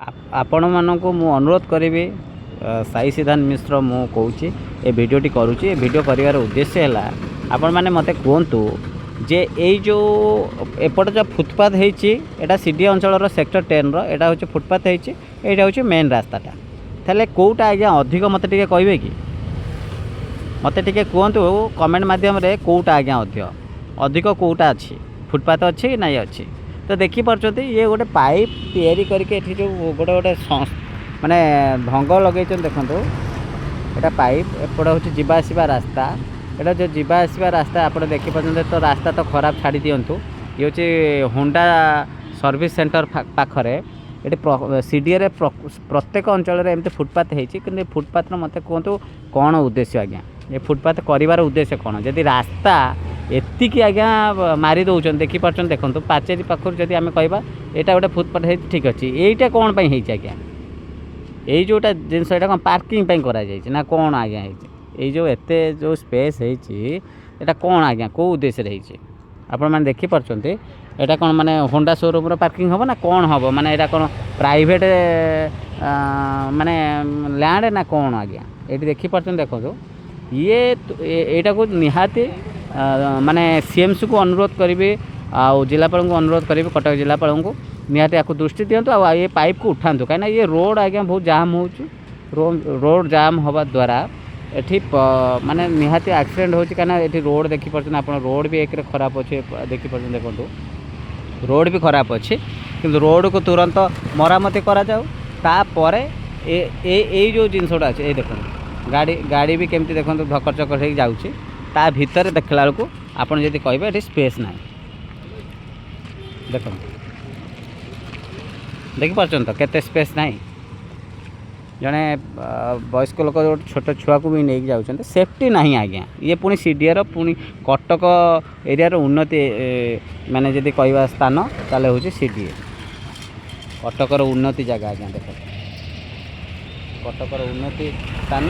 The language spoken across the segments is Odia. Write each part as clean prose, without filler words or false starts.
ଆପଣମାନଙ୍କୁ ମୁଁ ଅନୁରୋଧ କରିବି, ସାଇ ସିଦ୍ଧାନ୍ତ ମିଶ୍ର ମୁଁ କହୁଛି, ଏ ଭିଡ଼ିଓଟି କରୁଛି। ଏ ଭିଡ଼ିଓ କରିବାର ଉଦ୍ଦେଶ୍ୟ ହେଲା, ଆପଣମାନେ ମୋତେ କୁହନ୍ତୁ ଯେ ଏଇ ଯେଉଁ ଏପଟେ ଯେଉଁ ଫୁଟପାଥ୍ ହେଇଛି, ଏଇଟା ସିଡିଏ ଅଞ୍ଚଳର ସେକ୍ଟର 10ର ଏଇଟା ହେଉଛି ଫୁଟପାଥ୍ ହେଇଛି, ଏଇଟା ହେଉଛି ମେନ୍ ରାସ୍ତାଟା। ତାହେଲେ କେଉଁଟା ଆଜ୍ଞା ଅଧିକ, ମୋତେ ଟିକେ କହିବେ କି? ମୋତେ ଟିକେ କୁହନ୍ତୁ କମେଣ୍ଟ ମାଧ୍ୟମରେ, କେଉଁଟା ଆଜ୍ଞା ଅଧିକ ଅଧିକ କେଉଁଟା ଅଛି? ଫୁଟପାଥ୍ ଅଛି କି ନାଇଁ ଅଛି? ତ ଦେଖିପାରୁଛନ୍ତି, ଇଏ ଗୋଟେ ପାଇପ୍ ତିଆରି କରିକି ଏଠି ଯେଉଁ ଗୋଟେ ଗୋଟେ ମାନେ ଢଙ୍ଗ ଲଗେଇଛନ୍ତି। ଦେଖନ୍ତୁ, ଏଇଟା ପାଇପ୍, ଏପଟେ ହେଉଛି ଯିବା ଆସିବା ରାସ୍ତା। ଏଇଟା ଯେଉଁ ଯିବା ଆସିବା ରାସ୍ତା ଆପଣ ଦେଖିପାରୁଛନ୍ତି ତ, ରାସ୍ତା ତ ଖରାପ ଛାଡ଼ି ଦିଅନ୍ତୁ। ଇଏ ହେଉଛି ହୋଣ୍ଡା ସର୍ଭିସ୍ ସେଣ୍ଟର ପାଖରେ। ଏଠି ସିଡ଼ିଏରେ ପ୍ରତ୍ୟେକ ଅଞ୍ଚଳରେ ଏମିତି ଫୁଟପାଥ୍ ହେଇଛି। କିନ୍ତୁ ଏ ଫୁଟପାଥ୍ର ମୋତେ କୁହନ୍ତୁ କ'ଣ ଉଦ୍ଦେଶ୍ୟ ଆଜ୍ଞା? ଏ ଫୁଟପାଥ୍ କରିବାର ଉଦ୍ଦେଶ୍ୟ କ'ଣ, ଯଦି ରାସ୍ତା ଏତିକି ଆଜ୍ଞା ମାରି ଦେଉଛନ୍ତି? ଦେଖିପାରୁଛନ୍ତି, ଦେଖନ୍ତୁ, ପାଚେରୀ ପାଖରୁ ଯଦି ଆମେ କହିବା, ଏଇଟା ଗୋଟେ ଫୁଟପାଥ୍ ହେଇଛି, ଠିକ୍ ଅଛି। ଏଇଟା କ'ଣ ପାଇଁ ହେଇଛି ଆଜ୍ଞା? ଏଇ ଯେଉଁଟା ଜିନିଷ, ଏଇଟା କ'ଣ ପାର୍କିଂ ପାଇଁ କରାଯାଇଛି ନା କ'ଣ ଆଜ୍ଞା ହେଇଛି? ଏଇ ଯେଉଁ ଏତେ ଯେଉଁ ସ୍ପେସ୍ ହେଇଛି, ଏଇଟା କ'ଣ ଆଜ୍ଞା, କେଉଁ ଉଦ୍ଦେଶ୍ୟରେ ହେଇଛି? ଆପଣମାନେ ଦେଖିପାରୁଛନ୍ତି, ଏଇଟା କ'ଣ ମାନେ ହୋଣ୍ଡା ସୋରୁମ୍ର ପାର୍କିଂ ହେବ ନା କ'ଣ ହେବ? ମାନେ ଏଇଟା କ'ଣ ପ୍ରାଇଭେଟ୍ ମାନେ ଲ୍ୟାଣ୍ଡ ନା କ'ଣ ଆଜ୍ଞା? ଏଇଠି ଦେଖିପାରୁଛନ୍ତି, ଦେଖନ୍ତୁ, ଇଏ ଏଇଟାକୁ ନିହାତି ମାନେ ସିଏମ୍ସିକୁ ଅନୁରୋଧ କରିବି ଆଉ ଜିଲ୍ଲାପାଳଙ୍କୁ ଅନୁରୋଧ କରିବି, କଟକ ଜିଲ୍ଲାପାଳଙ୍କୁ, ନିହାତି ୟାକୁ ଦୃଷ୍ଟି ଦିଅନ୍ତୁ ଆଉ ଏ ପାଇପ୍କୁ ଉଠାନ୍ତୁ। କାହିଁକିନା ଇଏ ରୋଡ଼ ଆଜ୍ଞା ବହୁତ ଜାମ୍ ହେଉଛି। ରୋଡ଼ ଜାମ୍ ହେବା ଦ୍ୱାରା ଏଠି ମାନେ ନିହାତି ଆକ୍ସିଡେଣ୍ଟ ହେଉଛି। କାହିଁକିନା ଏଠି ରୋଡ଼ ଦେଖିପାରୁଛନ୍ତି ଆପଣ, ରୋଡ଼ ବି ଏକରେ ଖରାପ ଅଛି। ଦେଖିପାରୁଛନ୍ତି, ଦେଖନ୍ତୁ, ରୋଡ଼ ବି ଖରାପ ଅଛି। କିନ୍ତୁ ରୋଡ଼କୁ ତୁରନ୍ତ ମରାମତି କରାଯାଉ। ତାପରେ ଏ ଏ ଏଇ ଯେଉଁ ଜିନିଷଟା ଅଛି, ଏଇ ଦେଖନ୍ତୁ, ଗାଡ଼ି ଗାଡ଼ି ବି କେମିତି ଦେଖନ୍ତୁ ଧକର ଚକର ହେଇକି ଯାଉଛି। ତା ଭିତରେ ଦେଖିଲା ବେଳକୁ ଆପଣ ଯଦି କହିବେ, ଏଠି ସ୍ପେସ୍ ନାହିଁ। ଦେଖନ୍ତୁ, ଦେଖିପାରୁଛନ୍ତି ତ କେତେ ସ୍ପେସ୍ ନାହିଁ? ଜଣେ ବୟସ୍କ ଲୋକ ଗୋଟେ ଛୋଟ ଛୁଆକୁ ବି ନେଇକି ଯାଉଛନ୍ତି, ସେଫ୍ଟି ନାହିଁ ଆଜ୍ଞା। ଇଏ ପୁଣି ସିଡ଼ିଏର, ପୁଣି କଟକ ଏରିଆର ଉନ୍ନତି ମାନେ ଯଦି କହିବା ସ୍ଥାନ, ତାହେଲେ ହେଉଛି ସିଡ଼ିଏ, କଟକର ଉନ୍ନତି ଜାଗା ଆଜ୍ଞା। ଦେଖ, କଟକର ଉନ୍ନତି ସ୍ଥାନ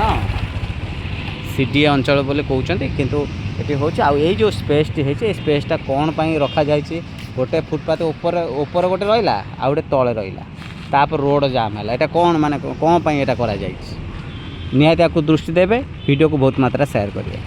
ସିଡ଼ିଏ ଅଞ୍ଚଳ ବୋଲି କହୁଛନ୍ତି, କିନ୍ତୁ ଏଠି ହେଉଛି। ଆଉ ଏଇ ଯେଉଁ ସ୍ପେସ୍ଟି ହେଇଛି, ଏ ସ୍ପେସ୍ଟା କ'ଣ ପାଇଁ ରଖାଯାଇଛି? ଗୋଟେ ଫୁଟପାଥ୍ ଉପରେ ଉପରେ ଗୋଟେ ରହିଲା, ଆଉ ଗୋଟେ ତଳେ ରହିଲା, ତାପରେ ରୋଡ଼ ଜାମ୍ ହେଲା। ଏଇଟା କ'ଣ, ମାନେ କ'ଣ ପାଇଁ ଏଇଟା କରାଯାଇଛି? ନିହାତି ଆକୁ ଦୃଷ୍ଟି ଦେବେ, ଭିଡ଼ିଓକୁ ବହୁତ ମାତ୍ରାରେ ସେୟାର କରିବେ।